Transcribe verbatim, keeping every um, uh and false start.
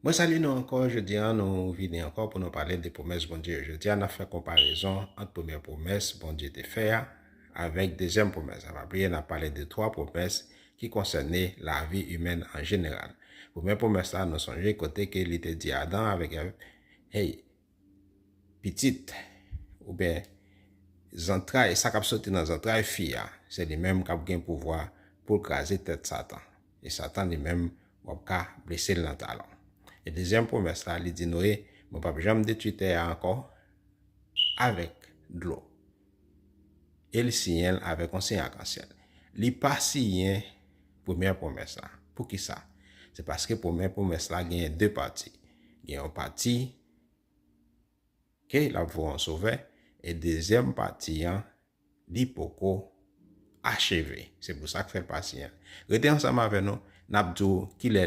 Mwen salye nou ankò, jodi a nou vini ankò pou nou pale de pwomès Bondye yo. Jodi a n ap fè konparezon ant premyè pwomès Bondye te fè a avèk dezyèm pwomès la. Pa bliye n ap pale de twa pwomès ki konsène lavi imèn an jeneral. Premyè pwomès la, nou sonje kote ke li te di Adan avèk Èv, hey, pitit, oubyen zantray, sa k ap soti nan zantray fi a, se li menm k ap gen pouvwa pou l kraze tèt Satan. E Satan li menm, w ap ka blese l nan talon. E dezyèm pwomès la, li di Noye, mwen p ap janm detwi tè a ankò avèk dlo. E li siyen l avèk yon siy akansyèl. Li pa siyen premyè pwomès la. Poukisa? Se paske premyè pwomès la genyen de pati. Gen yon pati ke l ap voye yon sovè, e dezyèm pati an, li poko acheve. Se pou sa k fè l pa siyen l. Rete ansanm avè nou, n ap di w kilè